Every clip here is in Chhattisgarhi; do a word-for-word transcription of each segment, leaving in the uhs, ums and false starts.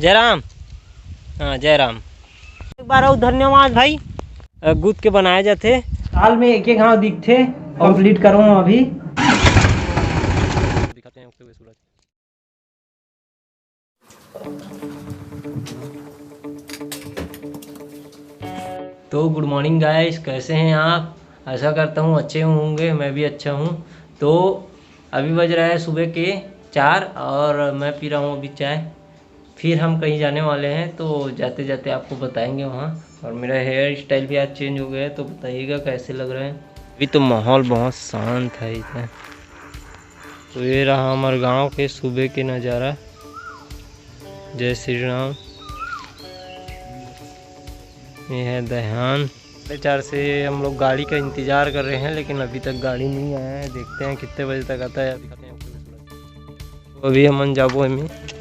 जय राम। हाँ, जय राम। एक बार अउ धन्यवाद भाई। अ, गूंथ के बनाए जाथे। साल में एक एक घांव दिखथे। कंप्लीट करो अभी। दिखाते हैं उगते हुए सूरज। तो गुड मॉर्निंग गाइस, कैसे हैं आप? आशा करता हूँ अच्छे होंगे, मैं भी अच्छा हूँ। तो अभी बज रहा है सुबह के चार और मैं पी रहा हूँ अभी चाय। फिर हम कहीं जाने वाले हैं, तो जाते जाते आपको बताएंगे वहाँ। और मेरा हेयर स्टाइल भी आज चेंज हो गया है, तो बताइएगा कैसे लग रहा है। अभी तो माहौल बहुत शांत है इधर। तो ये रहा हमारे गांव के सुबह के नज़ारा। जय श्री राम। ये है दहयान। साढ़े चार से हम लोग गाड़ी का इंतज़ार कर रहे हैं, लेकिन अभी तक गाड़ी नहीं आया है। देखते हैं कितने बजे तक आता है। तो अभी हमन जाबो एमे।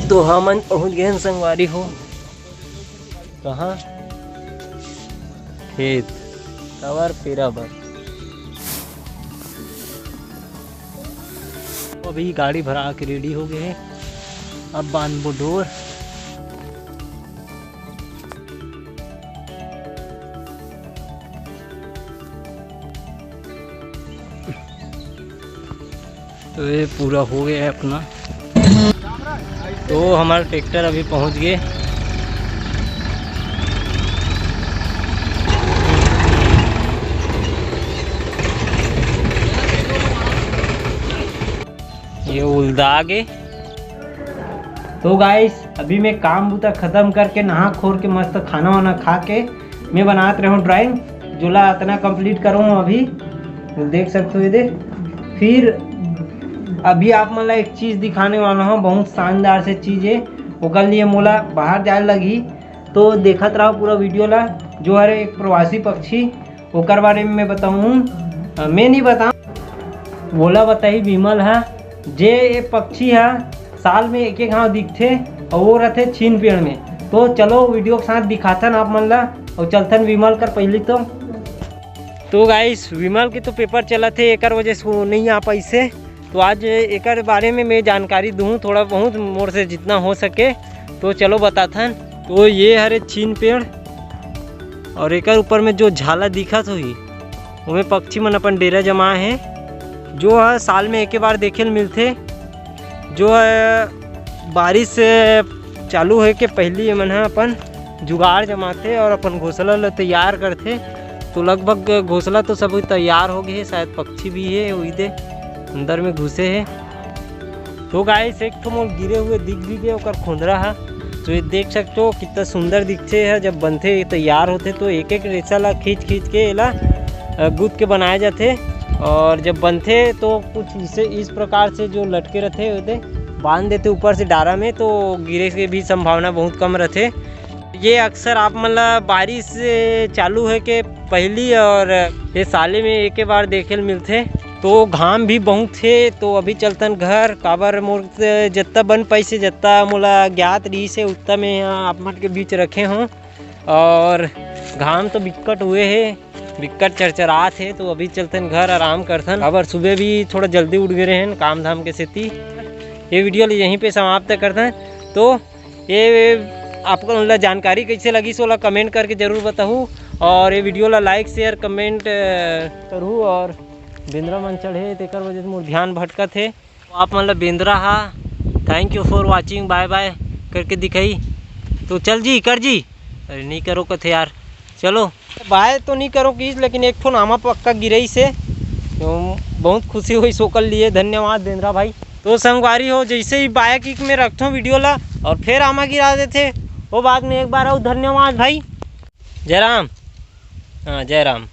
तो हमन पहुंच गए हैं संगवारी हो। कहाँ? खेत। काबर? पेरा बर। अभी गाड़ी भरा के रेडी हो गए हैं। अब बांधबो डोर। तो ये पूरा हो गया है अपना। तो हमारा ट्रैक्टर अभी पहुंच गए। ये उल्दा गे। तो गाइस, अभी मैं काम बूता खत्म करके, नहा खोर के, मस्त खाना वाना खा के मैं बनात रहूँ ड्राइंग, जोला अतना कंप्लीट करूँ अभी। तो देख सकते हो ये दे। फिर अभी आप मन ला एक चीज़ दिखाने वाला हूँ, बहुत शानदार से चीज़ है। ओकर लिए मोला बाहर जाए लगही, तो देखत रहो पूरा वीडियो ला। जो हरे एक प्रवासी पक्षी, ओकर बारे में मैं बताऊँ, अ, मैं नहीं बताऊँ, वोला बताही विमल हा। जे ये पक्षी हा साल में एक एक घांव दिखथे, और वो रहथे छीन पेड़ में। तो चलो वीडियो के साथ दिखाथन आप मन ला, और चलथन विमल कर पहली तो। तो गाइस, विमल के तो पेपर चलत हे, एकर वजह से वो नहीं आ पाइस हे। तो आज एकर बारे में मैं जानकारी दूँ थोड़ा बहुत, मोर से जितना हो सके। तो चलो बताथन। तो ये हरे छीन पेड़, और एकर ऊपर में जो झाला दिखत होही, ओमे पक्षी मन अपन डेरा जमाए हे। जो ह साल में एके बार देखे ल मिलथे। जो ह बारिश चालू होए के पहिली एमन ह अपन जुगाड़ जमाथे और अपन घोंसला ल तैयार करथे। तो लगभग घोंसला तो सब तैयार हो गए हे, शायद पक्षी भी हे, वही दे अंदर में घुसे हे। तो गाइस, एक ठो मोर गिरे हुए दिख भी गए, ओकर खोंदरा हा। तो ये देख सकते हो कितना सुंदर दिखथे है। जब बनथे, ये तैयार होथे, तो एक एक रेशा ला खींच खींच के एला, अ, गूंथ के बनाया जाथे। और जब बनथे तो कुछ इसे इस प्रकार से जो लटके रहथे, ओदे बांध देथे ऊपर से डारा में, तो गिरे के भी संभावना बहुत कम रहथे। ये अक्सर आप मन ला बारिश चालू होए के पहिली और ये साले में एके बार देखे ल मिलथे। तो घाम भी बहुत हे, तो अभी चलथन घर, काबर मोर से जत्ता बन पाइस हे, जत्ता मोला ज्ञात रहिस हे, उत्ता मैं यहाँ आप मन के बीच रखे हों। और घाम तो बिक्कट हुए हे, बिक्कट चरचरात हे, तो अभी चलथन घर, आराम करथन। काबर सुबह भी थोड़ा जल्दी उठ गए रहेन काम धाम के सेती। ये वीडियो ल यहीं पे समाप्त करथन। तो ये आप मन ला जानकारी कैसे लगिस, ओला कमेंट करके जरूर बताहू, और ये वीडियो ला लाइक, शेयर, कमेंट, अ, करहू। और बेंदरा मन चढ़े, तेकर वजह से मोर ध्यान भटकत हे। आप मन ला बेंदरा हा thank you for watching, bye bye करके दिखाई। तो चल जी, कर जी, अरे नहीं करो कथे यार, चलो। बाय तो नहीं करो किस, लेकिन एक ठो नामा पक्का गिरई से, तो बहुत खुशी हुई सोकल लिए। धन्यवाद बेंदरा भाई। तो संगवारी हो, जैसे ही बाय किक में रखथों वीडियो ला और फिर आमा गिरा देथे, वो बाद में एक बार और धन्यवाद भाई। जय राम। हाँ, जय राम।